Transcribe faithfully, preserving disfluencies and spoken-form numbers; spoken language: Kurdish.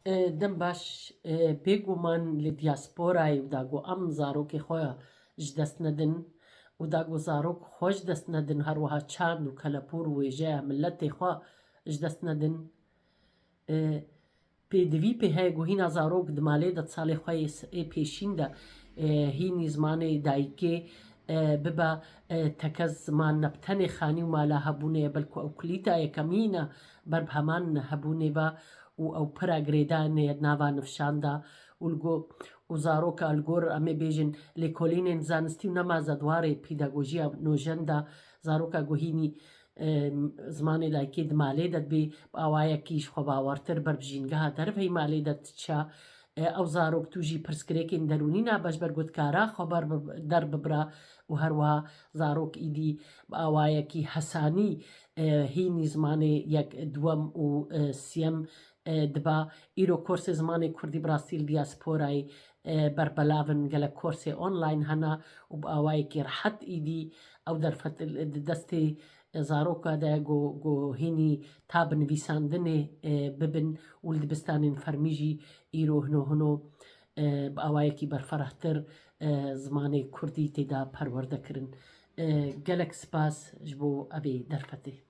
Dem baş, bêguman li diasporayê û da ku em zarokê xwe ji dest nedin û da ku zarok xwe ji dest nedin, her wiha çand û kelepûr û wêjeya miletê xwe ji dest nedin. Pêdivî pê heye ku hîna zarok di malê de di salê xwe yê s-, ê pêşîn de, e, hînî zimanê dayikê, e, bibe, e, teke ziman, ne bi tenê xanî û mala hebûnê ye, belku ew kulîta yekemîn e ber bi heman hebûnê ve û ew pira girêdayê ye di nava nifşan de û li go-, û zaroka li gor, em ê bêjin, lêkolînên zanistî û nema zedwarê pedagojiya nûjen de zaroka ku hînî e, zimanê dayikê di malê de dibê bi awayekî ji xwe bawertir ber bi jîngeha derveyî malê de diçe. E, ew zarok tû jî pirsgirêkên derûnî nabe ji ber gotkara xwe ber bi-, derbibira û her wiha zarok îdî bi awayekî hesanî, e, hînî zimanê yek, duwem û, e, siyem, e, diba. Îro korsê zimanê kurdî bi rastî li diasporayê, e, berbelav in, gelek korsê online hene û bi awayekî rehet îdî ew derfet di destê zaroka de ku, ku hînî ta bi nivîsandinê, e, bibin û li dibistanên fermî jî îro hino hino, e, bi awayekî berferehtir, e, zimanê kurdî tê de perwerde kirin. E, gelek spas ji bo evê derfetê.